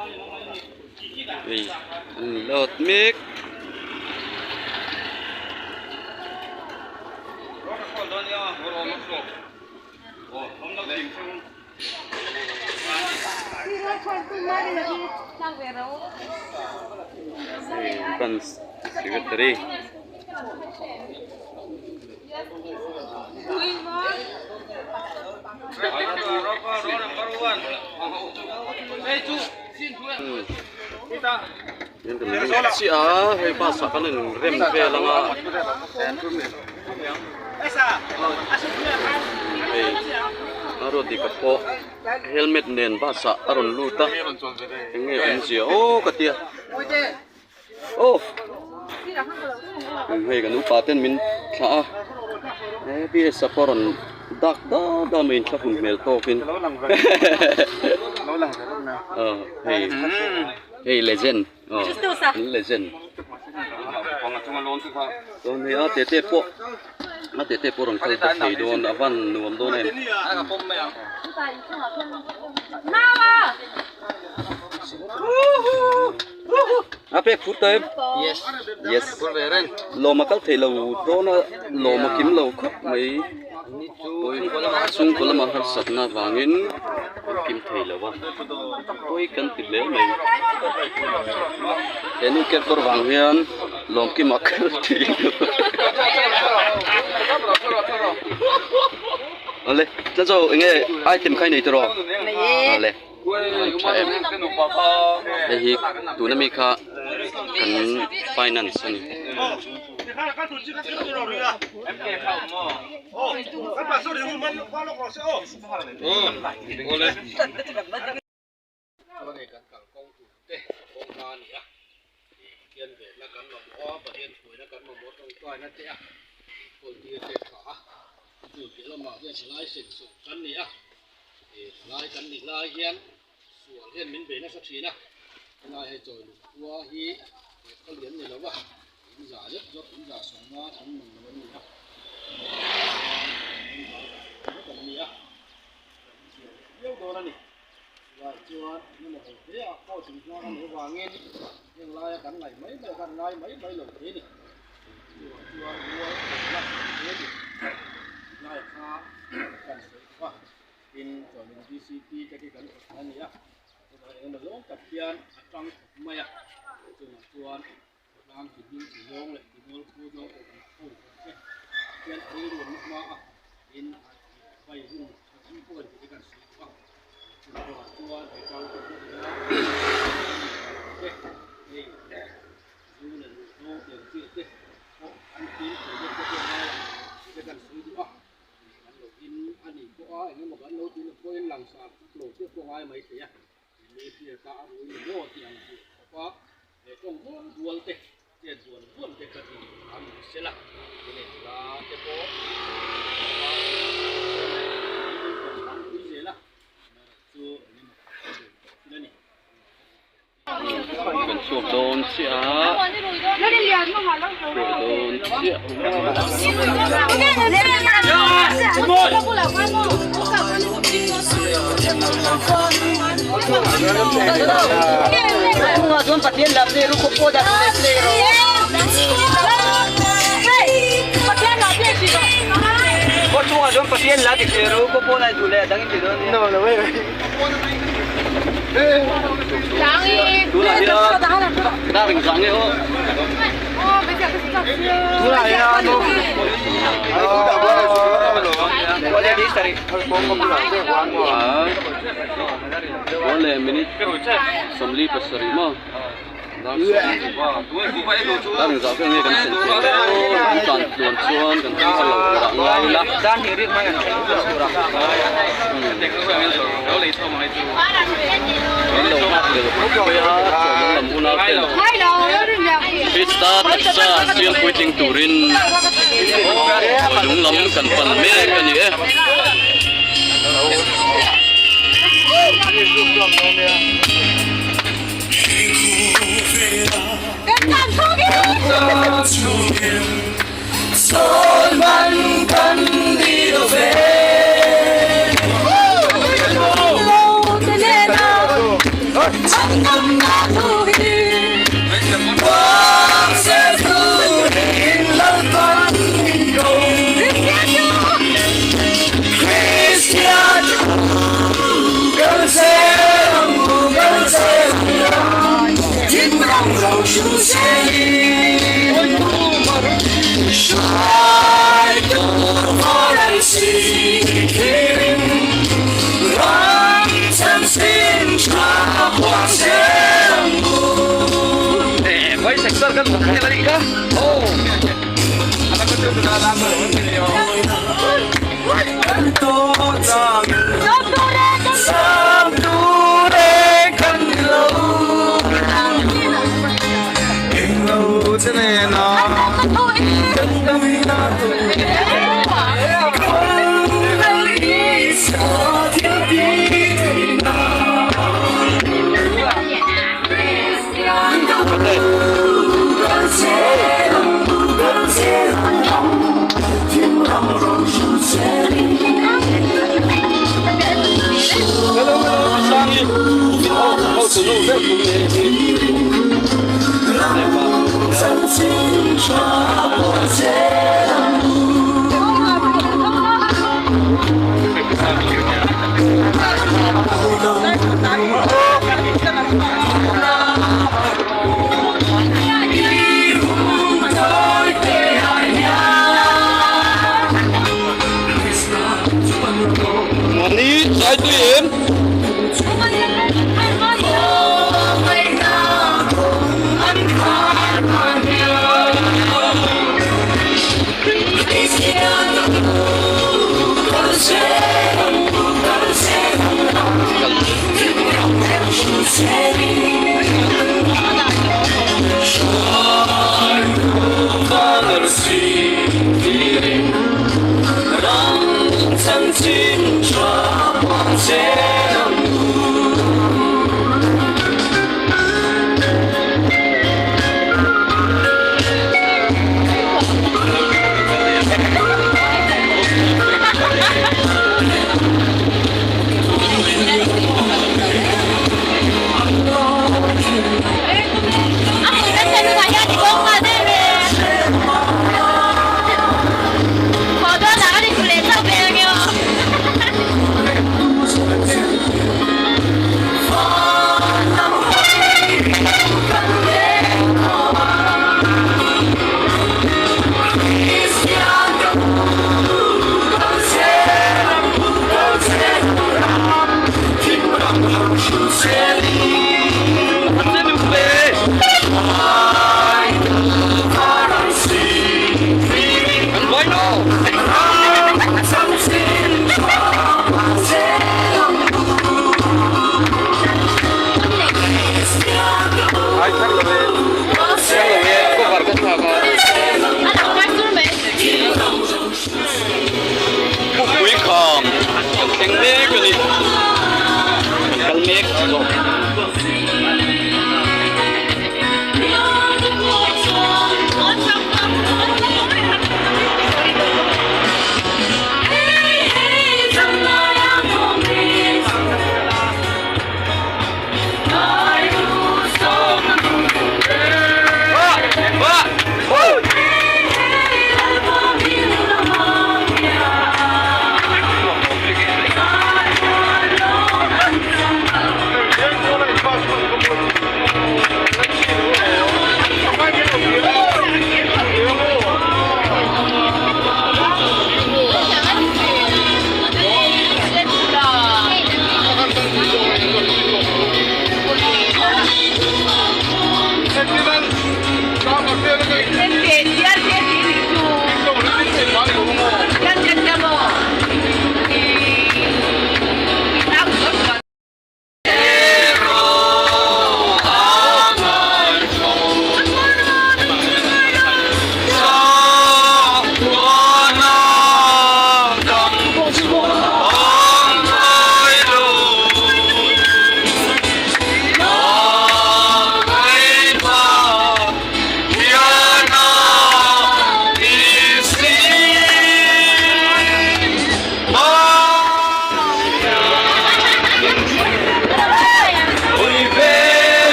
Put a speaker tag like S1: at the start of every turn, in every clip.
S1: Hei an load mek. Hei branch secretary. Chiah a hei bus ah kan in rem vel ang a hei a ruat dik pawh helmet nen bus ah a rawn lut a eng nge awmzia aw ka tia. Aw hei kan upa ten min thlah a he bs a pawh rawn dak dal dal mai inthlahun hmel tawkin aw hei hei legend aw an legend chuan hei a tete pawh a tete pawh rawn kal bawk thei dawn a van nuam dawn em. A pek phur ta em?
S2: Yes.
S1: Yes.
S2: Phur ve reng.
S1: Lawm a kal thei lo dawn a lawm a kim lo khawp mai.
S2: Ni chu chhungkaw lamah
S1: Chhungkaw lamah harsatna vangin kan kim thei lo a. Pawi kan ti hle mai. He nu kekawr vang hian lawm kim a kal thei lo. Awle, tla zo enge item kha i nei tawh rawh?
S3: Nei e.
S1: Awle. Tha em hei hi tuna mi kha kan finance a ni.
S4: Thalai kan nih lai hian sual hian min bei nasa thin a, helai hei chawi lung khua hi he khaw lian ni lo va, in za zet zawk in za sawmna thang mang lo an ni a, vek an ni a, kan zir leh viau dawn a ni. Chulai chuan engemaw ho hle a coach in hma kan neih vangin heng laia kan ngaih mai mai kan ngai mai mai lo thei a ni. Chuvang chuan rual kawlna hle ni lai kha kan sawi tawh a. Tin, chuanin DCP te khi kan thawk a ni a, chutah engemaw zawng tak hian a tang khawp mai a, chungah chuan khawtlang chi hming chi zawng leh timual khu zawng pawh kan ho khawp che hian a rilru an la hma a, tin vai hun tha dang pawh a ni tih te kan sawi tawh a, chung pawhah chuan he kal te pawh ila te hei zu leh ruihhlo tiang chi te pawh an fimkhur deuh te pawh a ngai ang tih te kan sawi duh a. Kan lo in a nih pawh a, engemaw kan lo tih na pawhin langsar tak lo te pawh ngai mai thei a, mi hriata a rui ni maw tih ang tih khawp a, he tawng dual dual te, chet buan buan te kha tih a ni sela, tune nula te pawh kan pui zel a, amaherawhchu engemaw kan duh tawh thil a ni.
S1: Kan chhuak dawn chiah a, chhuak dawn chiah. Tunah hian dar engzah nge aw? One leh minute 47 maw? Dar engzah vel nge kan thlen theih le aw? Kan tlan tluan chuan kan thleng kha lo dah ngai ila. Min lo nghak leh khawp mai a, chawlh lam unau ten Krista taksa siam puitling turin lung lam kan pan mek a ni e.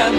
S1: Kan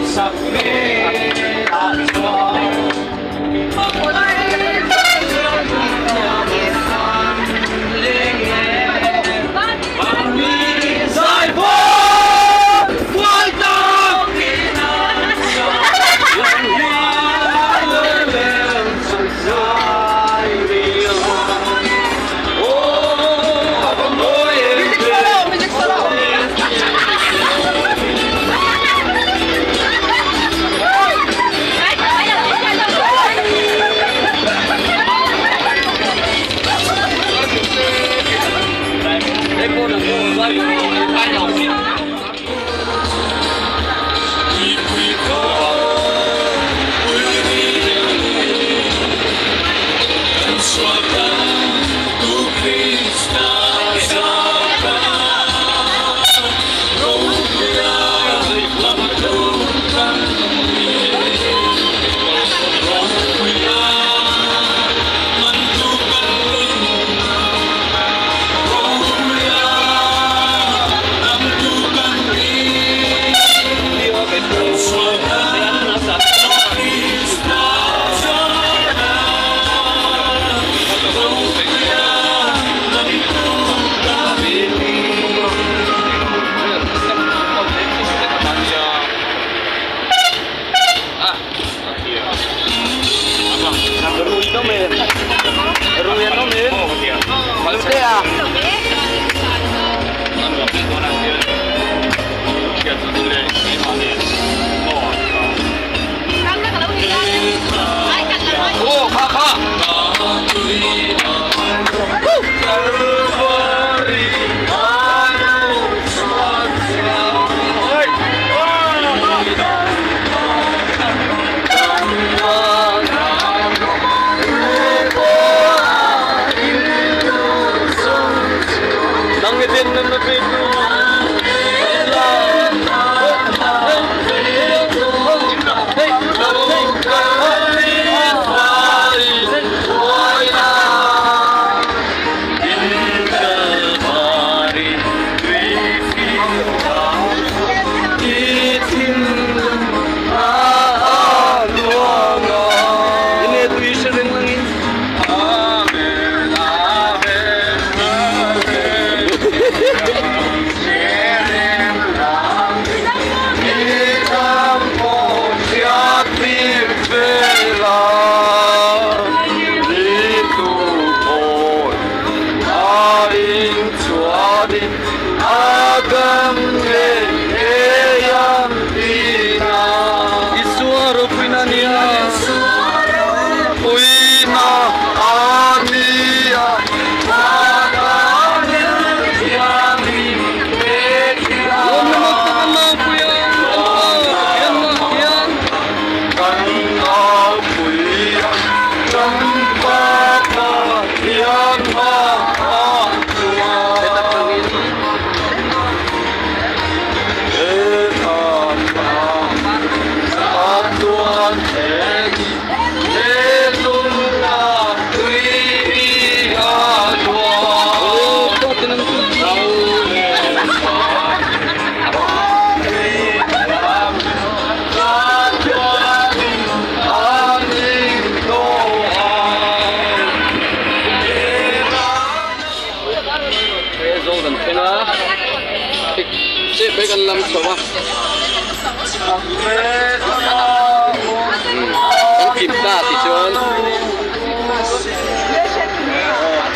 S1: kim ta ti chuan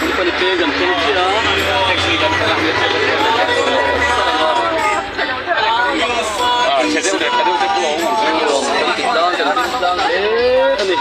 S1: company peng kan thleng chiah a kan ti tlang kan ding tlang hle a ni.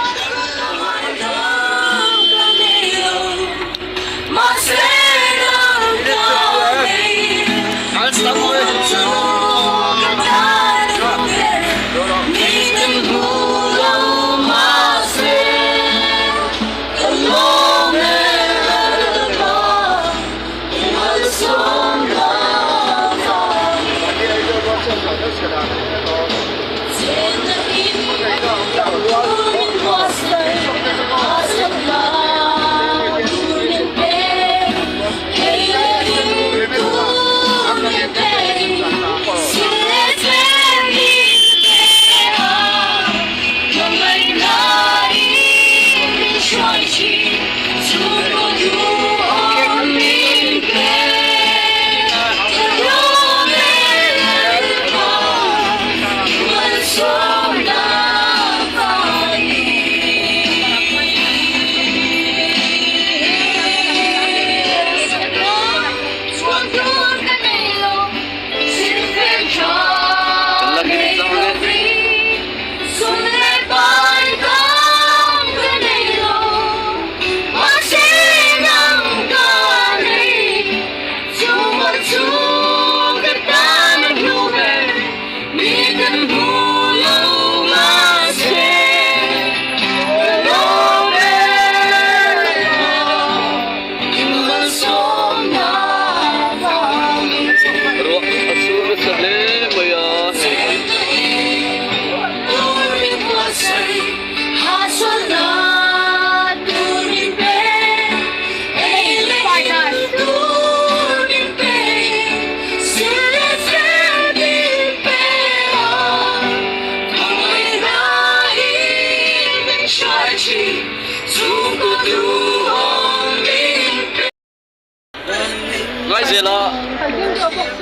S1: Ngaizel ah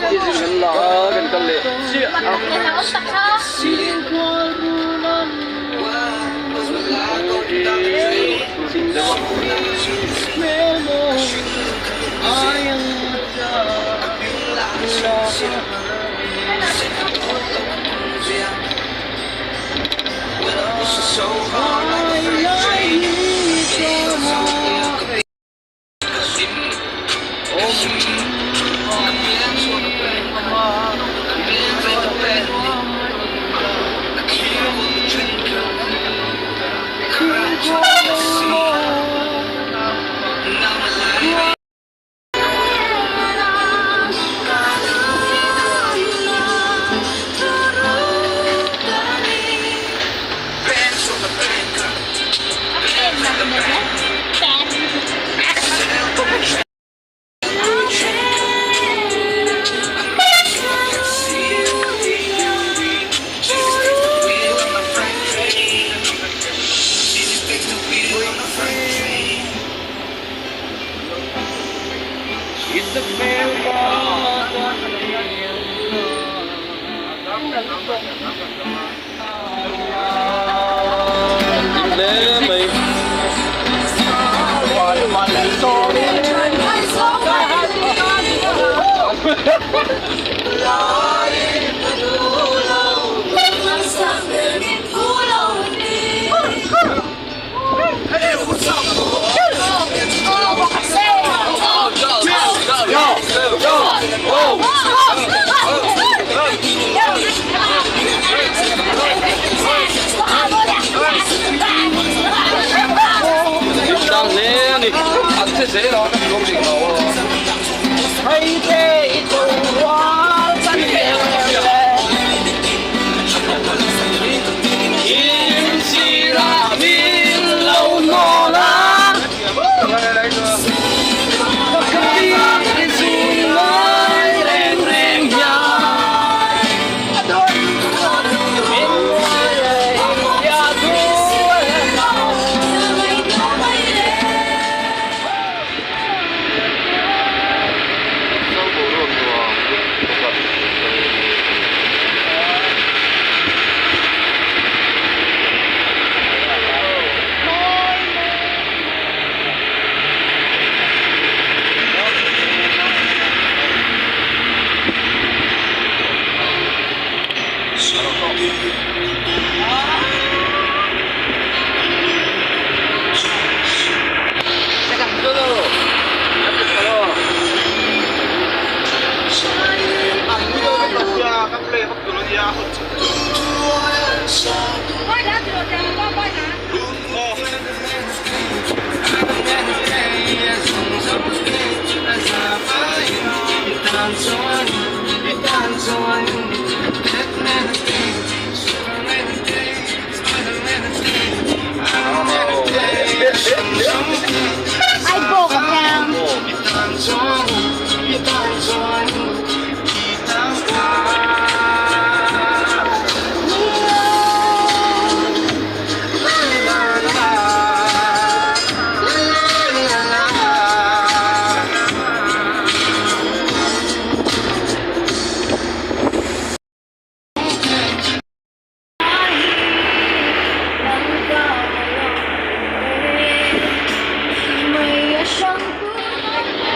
S1: thizing kan la a kan kal leh chiah a.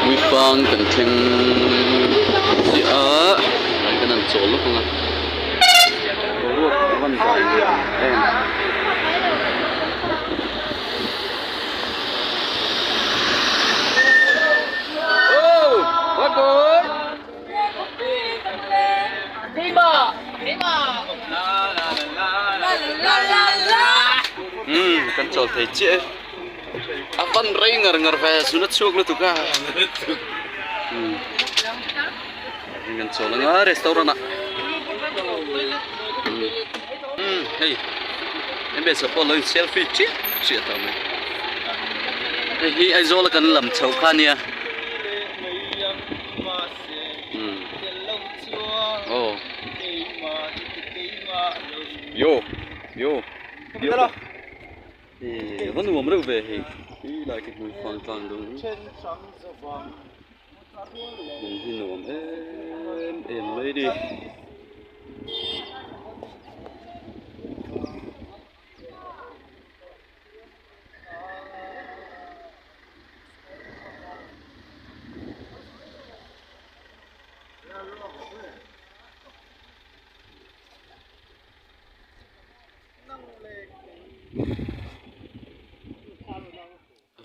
S1: Muifang kan thleng chiah a tlai kan han chawl lawk ang a boruak a van dai em. Umm kan chawl thei chiah e a van rei ngar ngar ve zun a chhuak lutuk a umm kan chawl ang a restaurant ah umm hei hmeichhe pawh lo in selfie chiah chiah tawh mai hei hi Aizawl a kan lam chho kha a nia. Aw yo yo yo e va nuam reuh ve hei ti lai khi hmui fang tlang deuh. Hmun hi nuam em em mai a ni.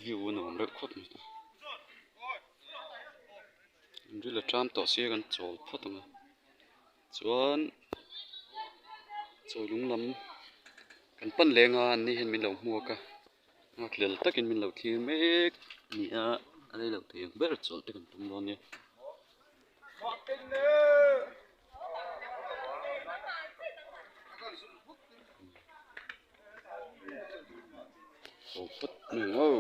S1: View a nuam reuh khawp mai an ril a ṭam tawh sia kan chawl phawt ang a chuan chawi lung lam kan pan leng a an ni hian min lo hmuak a nghakhlel takin min lo thlir mek a ni a a rei loh thei ang ber chawlh te kan tum dawn nia. Chawl phawt mai ang aw.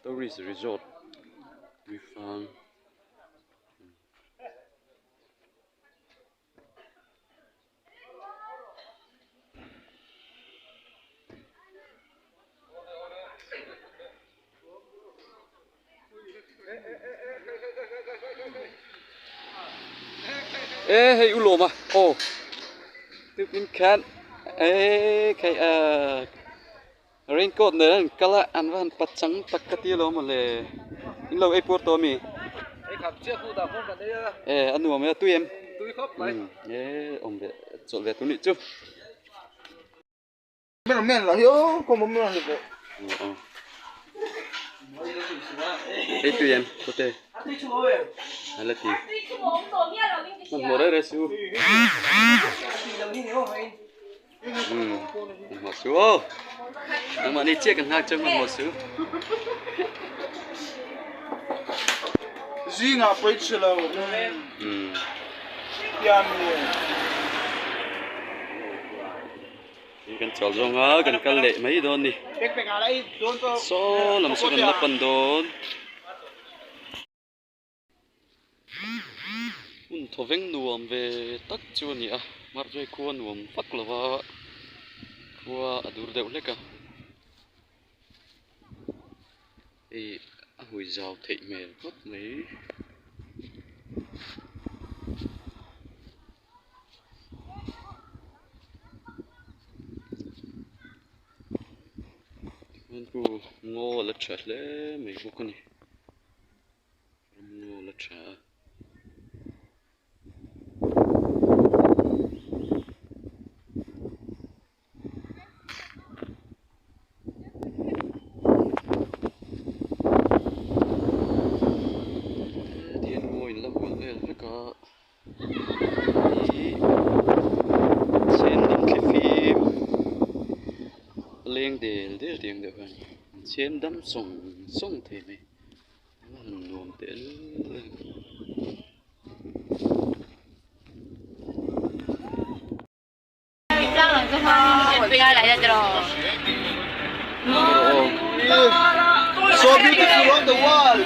S1: Tourist resort Tuifang. Ê hei u lawm a aw tukin khan ê khai a raincoat nen an kal a an va han pachang tak ka ti alawm mawle in lo ei puar tawh ami e a nuam e a tui em e awm ve chawlh ve tur nih chu. Ei tui em kawte a la ti hmanhmawh reng reng su hmanhmawh su aw nangmahni chiah kan nghak chuan hmanhmawh su.
S3: Zingah pawi chhe lo. Pian ni.
S1: Kan chawl zawng a kan kal leh mai dawn ni saw lam saw kan la pan dawn hmun thawveng nuam ve tak chu a ni a mahse khua nuam vak lo va khua a dur deuh hlek a hei a hawi zau theih hmel khawp mai. Tikhian chu ngaw a la tha hle mai bawk a ni ramngaw a la tha a. Tihian ngaw in la hual vel vek a ih chhen dam thlifim a leng del del tih ang deuh khan an chhen dam sawng sawng thei mai a han nuam teh lul em.
S3: So beautiful of the world.